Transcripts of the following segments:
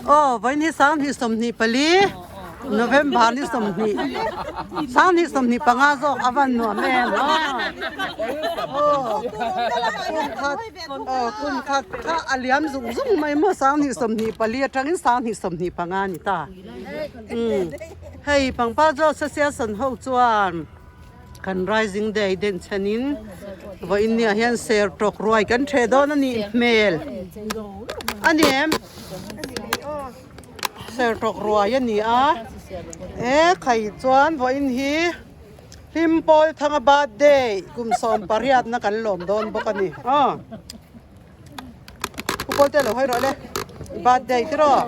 Aw vawiin hi 2024 November ni 20 2025 zawk a van nuam em a. Aw kum khat aw kum khat kha a liam zung zung mai maw 2024 atangin 2025 ni ta. Umm hei pangpar zawk association ho chuan kan Rising Day denchhenin vawiin niah hian ser tawk ruai kan ṭheh dawn a nih hmel a ni em? Ser tawk ruai a ni a, e khai chuan vawiin hi Hlimpawl Thanga birthday kum 18 na kan lawm dawn bawk a ni aw. Pu Pawlte lo hawi rawh le birthday tiraw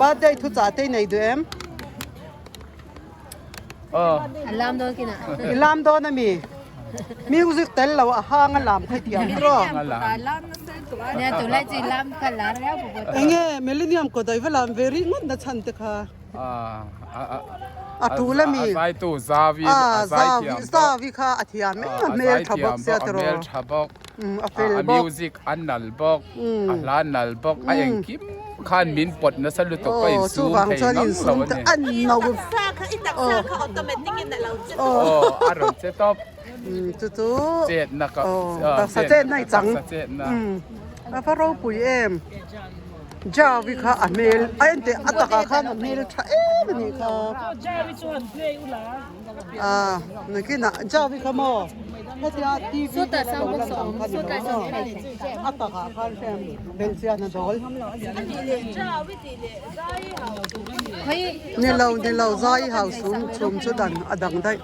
birthday thu chah te i nei duh em? A lam dawn kinah. I lam dawn ami? Music tel lo a hang a lam kha i thiam tiraw? Nia tunlai chu i lam kha lar riau bawk a. Enge Millennium kawt ah i va lam ve rih ngawt na chhan te kha? A tul ami? A zaitu Zavi a zai thiam bawk. Zavi kha a thiam em a hmel tha bawk sia tiraw? A hmel tha bawk. A fel bawk. A music a nal bawk, a hla nal bawk, a engkim khan min pawt nasa lutuk a insum thei ngang lo a ni. I taksa kha, i taksa kha automatic in a lo che tawp. Aw, a rawn che tawp. Chu chu chetna ka taksa chetna i chang. Taksa chetna. A va ropui em. Javi kha a hmel a enteh a takah khan a hmel tha em a nih kha. Javi chu han play ula. Ah, nakinah Javi kha maw hetia TV te lo lan ang kha ni lo maw a takah khan hriam belhchian a dawl. Ni lo ni lo zai hau sum chhum chu dan a dang daih.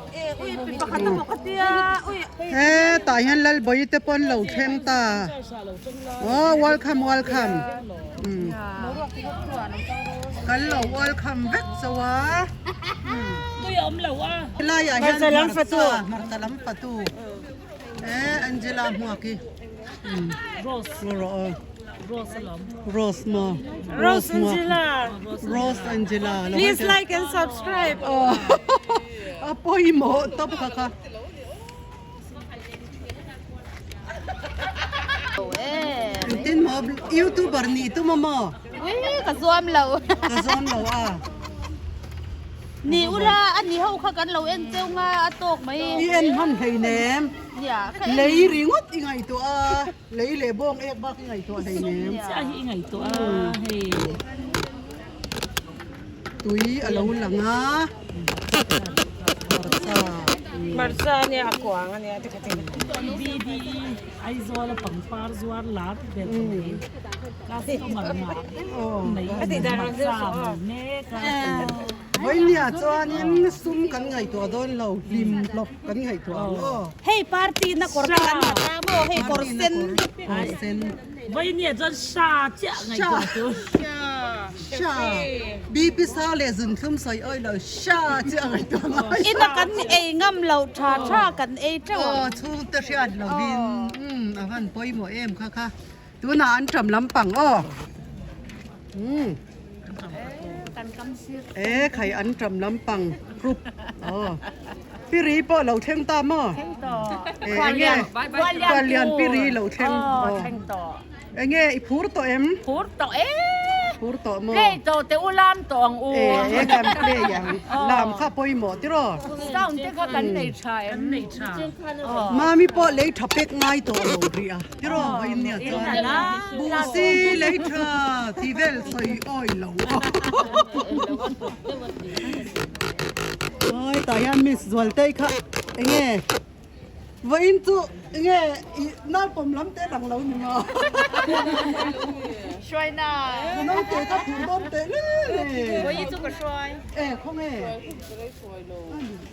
He tah hian Lalbawi te pawn lo thleng ta. Aw welcome welcome. Kan lo welcome vek chauh a. Tui a awm lo a. Helaiah hian hmarcha hmarcha lam fatu e Angela hmuak hi. Rose. Rawh aw. Rose alawm. Rose maw. Rose Angela. Rose Angela. Please like and subscribe. Aw a pawimawh tawp kha kha. Engtin maw youtuber nih tum a maw? Ui ka zuam lo. Ka zuam lo a. Ni ula a ni ho kha kan lo en cheu nga a tawk mai. I en hman hlei nem. Lei ringawt i ngaihtuah a, lei leh bawng ek bak i ngaihtuah hlei nem. Chiah hi i ngaihtuah a hei. Tui a lo lang a. Hmarcha. Hmarcha ania a kuang ania te kha te. BD Aizawl a pangpar zuar lar ber mai customer ngah nei hmarcha mai mek a. Vawinia chuanin sum kan ngaihtuah dawn lo hlim hlawp kan ngaihtuah ang aw. Hei party na kawr te kan ha ta maw hei kawr sen. Kawr sen. Vawinia chuan sha chiah ngaihtuah tur. Sha BP sa leh zunthlum sawi awi lo sha chiah ngaihtuah ngai. Ina kan ei ngam lo tha tha kan ei teuh ang. Aw chhungte hriat lovin umm a van pawimawh em kha kha tunah an ṭam lampang aw umm e khai an ṭam lampang group aw piri pawh lo thleng ta maw e enge khuallian piri lo thleng aw enge i phur tawh em phur tawh e phur tawh maw play tawh teh u lam tawh ang u e kan play ang lam kha pawimawh tiraw sound te kha kan nei tha em nei tha mami pawh lei tha pek ngai tawh lo rih a tiraw vawiin nia chuan buhsi lei tha tih vel sawi awi lo ai tah hian miss Zualtei kha enge Vawiin chu enge i naupawm lam te lang lo ni maw? Hruai na. Naute ka phur dawn teh le le. Vawiin chu ka hruai. E khawnge?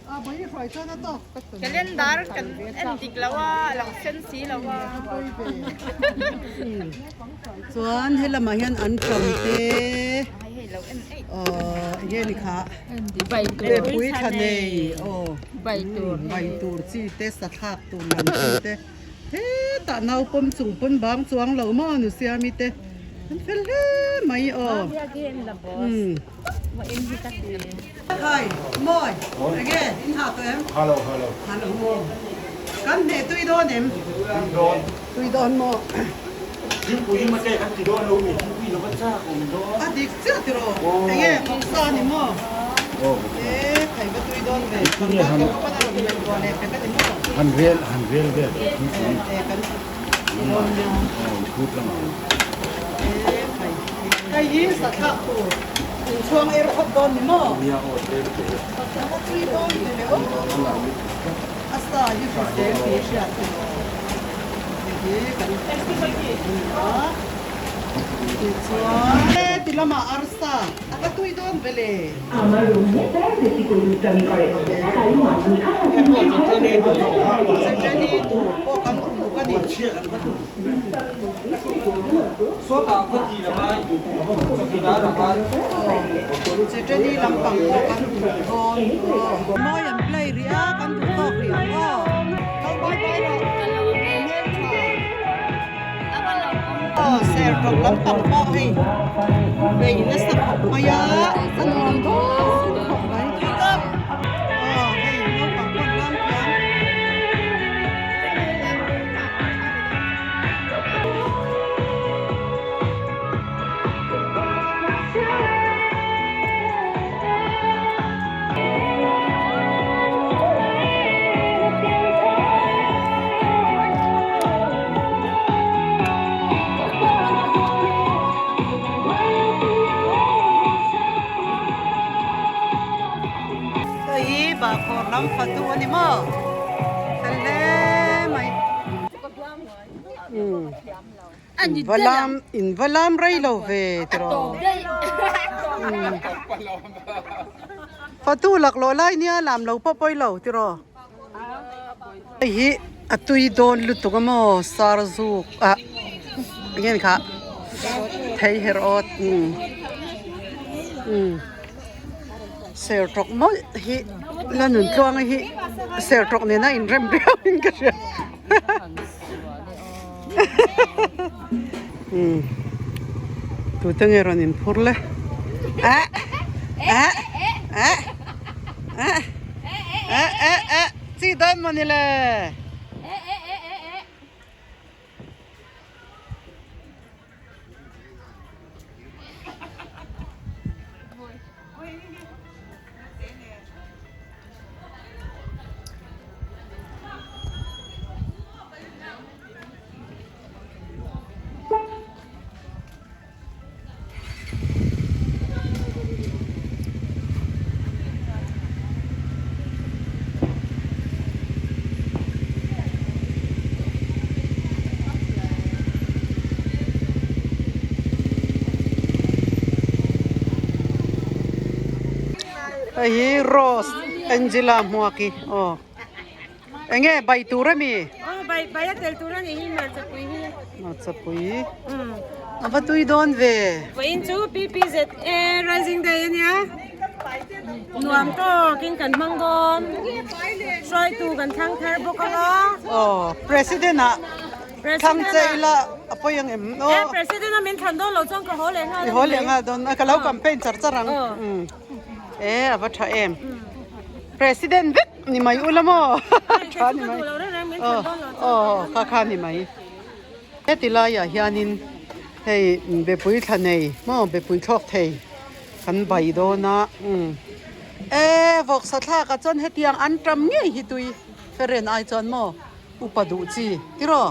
A vawiin hruai chuan a tawk. Calendar kan en dik lo a, a lang sen si lo a. Chuan he lamah hian an tam te aww enge ni kha Pui thla nei aw bai tur chi te sathlak tur lam chi te hetah naupawm chung pawn bang chuang lo maw nu siami te an fel hle mai aw umm Khai mawi enge in ha tawh em? Ha lo ha lo. Ha lo maw? Kan hneh tui dawn em? Tui dawn. Tui dawn maw? A dik chiah tiraw? Enge vawksa a ni maw? E khai va tui dawn ve. Pangpar te pawh a rawn ngaihtuah leh pek a ni maw? E kan ti dawn nia. E khai hei hi sathlak tur inchhuang er khawp dawn ni maw? A va tui dawn ve le aw. A sa hi hrisel tih hriat tiraw? Hei hi kan ti a. Tichuan heti lamah arsa a va tui dawn ve le. Chutani tur pawh kan uluk a ni. Chutani lampang pawh kan uluk dawn. Mawi an play rih a, kan duh tawk rih ang aw. Lo bye bye rawh. Hmeltha. Aw sertawk lampang pawh hei bei nasa khawp mai a a nuam dawn khawp mai aw hei naupang pawh an lam thiam. Hei hi Bahkhawr lam fatu a ni maw? Fel hle mai. In va lam in va lam rei lo ve tiraw. Fatu laklawh lai nia lam lo pawh pawi lo tiraw. Hei hi a tui dawn lutuk a maw sar zuk ah eng nge kha thei her awt umm umm sertawk mawlh hi la nun tluanga hi sertawk nena inrem riau in ka hria umm tute nge rawn inphur le ah ah ah ah eh eh eh chi dawn maw ni le. Hei hi Rose Angela Hmuaki aw eng nge bai tur ami? Aw bai bai a tel tur a nih hi hmarcha pui hi. Hmarcha pui a va tui dawn ve. Vawiin chu PPZA Rising Day a nia nuam tawkin kan hmang dawn hruaitu kan thlang thar bawk ang a. Aw President ah thlang che ila a pawi ang em aw. E President a min thlan dawn lo chuan ka haw leh nghal. I haw leh nghal dawn a ka lo campaign char char ang. E a va tha em. President vek ni mai ula maw tha ni mai aw aw kha kha ni mai heti laiah hianin hei bepui thla nei maw bepui thlawk thei kan bai dawn a umm e vawksa thlakah chuan hetiang an tam ngei hi tui feren ai chuan maw upa duh chi tiraw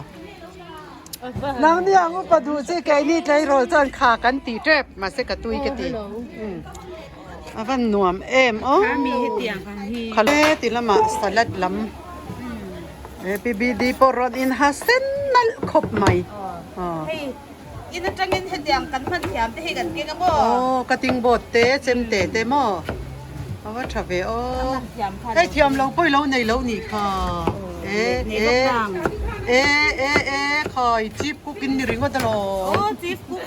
nangni ang upa duh chi keini tleirawl chuan kha kan ti tep mahse ka tui ka ti umm a van nuam em aw kha le ti lamah salad lam he pbd pawh rawn in ha sen nalh khawp mai aw hei in atangin hetiang kan hman thiam te hi kan keng a maw aw cutting board te chemte te maw a va tha ve aw hei thiam lo pawh i lo nei lo nih kha e e e e e khai chief cook in ni ringawt alawm aw chief cook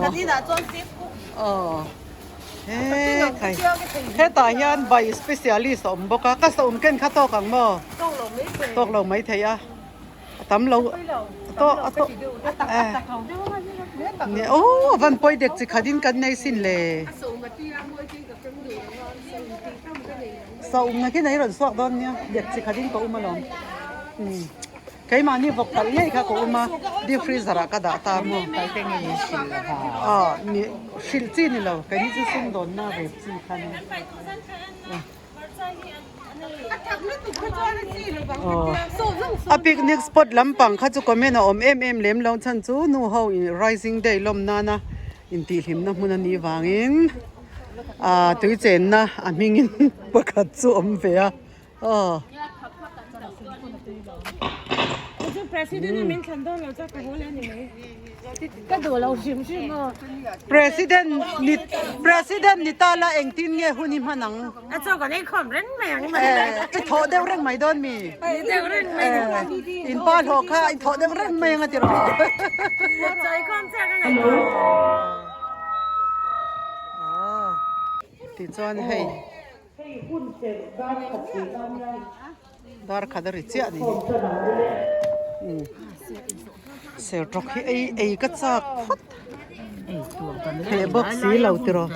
kan inah chuan chief cook aw he khai hetah hian bai specialist a awm bawk a ka sawm ken kha tawk ang maw tawk lo mai thei a. A tam lo a to a to eh aw a van pawi dek chi khat in kan nei sin le saum na khi nei rawn suak dawn nia dek chi khat in ka um alawm umm. Keimahni vawk talh ngei kha ka awm a, deep freezer ah ka dah ta maw? Aw ni hrilh chi ni lo, keini chu sumdawnna rep chi kha nia. A picnic spot lampang kha chu comment a awm em em lem lo chhan chu nu ho in rising day lawm nana intihhlimna hmun a nih vangin ah tui chenna a hmingin pakhat chu awm ve a aw. President ni President ni ta la engtin nge hun hi hman ang? A chaw kan ei khawm reng mai ang. Eh, i thawh deuh reng mai dawn mi? Ni deuh reng mai. Eh, in pa hlawh kha i thawh deuh reng mai ang a ti rawh. Chaw ei khawm chiah ka ngaihtuah. Ah, tichuan hei. Dar khat a ri chiah ni hi. Sertawk hi ei ei ka chak phawt. Heh bawk si lo tiraw.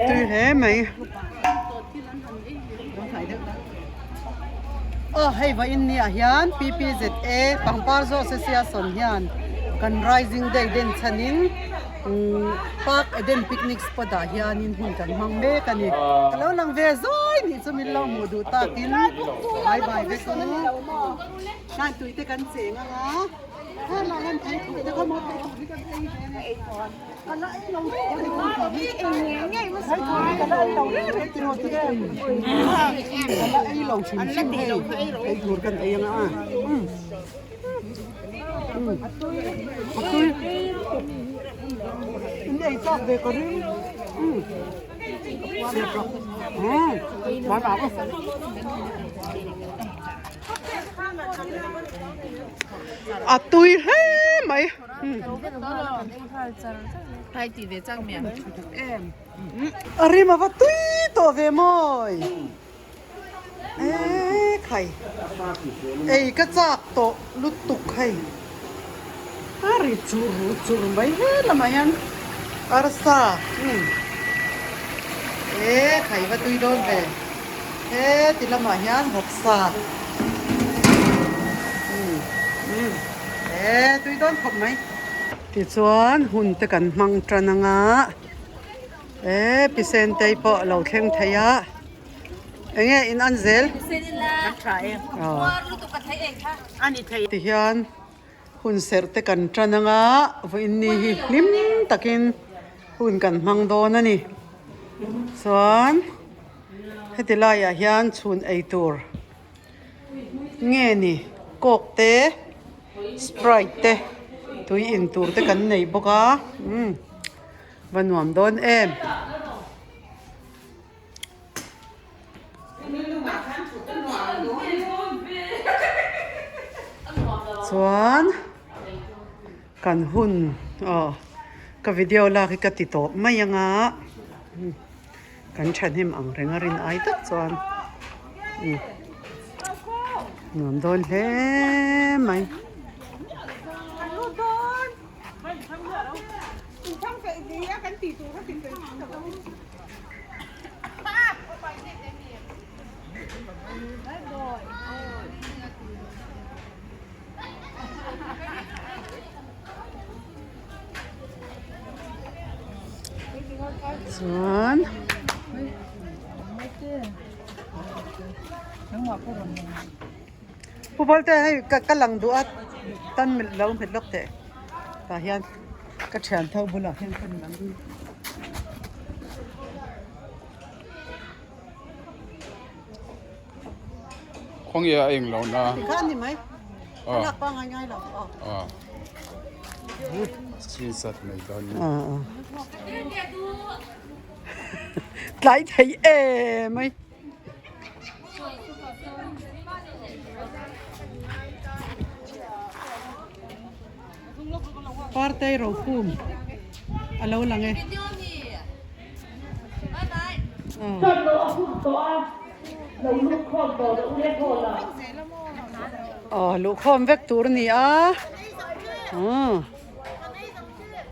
Tui hle mai. Aw hei vawiin ni ah hian PPZA pangpar zawh se sia sawn hian kan rising day den chhanin umm park Eden picnic spot ah hianin hun kan hmang mek a ni. Ka lo lang ve zawi nih chu min lo hmuh duh takin bye bye vek u. Hlan tui te kan cheng anga. A tui hle mai. A rim ava tui tawh ve mawi. E khai. Ei ka chak tawh lutuk hei. A ri chur chur mai he lamah hian arsa. E khai va tui dawn ve. He ti lamah hian vawksa he tui dawn khawp mai. Tichuan hun te kan hmang tan anga e pi Sentei pawh a lo thleng thei a eng nge in an zel tihian hun serh te kan tan anga vawiin ni hi hlim takin hun kan hmang dawn a ni chuan. Heti laiah hian chhun ei tur nge ni coke te sprite te tui in tur te kan nei bawk a umm va nuam dawn em. Chuan kan hun aw ka video lak hi ka ti tawp mai anga. Kan thahnem ang reng a rin ai tak chuan nuam dawn hle mai. Chuan Pu Balte hei ka ka lang duh a tan milh lo hmet lawk teh tah hian ka thian tho bulah hian ka ni lang. Khawnge a eng lo na. Tikha ni mai. Ka lak pa ngai ngai lo. Aw. Screenshot mai dawn ni. Tlai thei e mai. Partei rokhum a lo lang e. Lo lut khawm tawh rawh u le hall ah. Aw luhkhawm vek tur a ni a. Umm.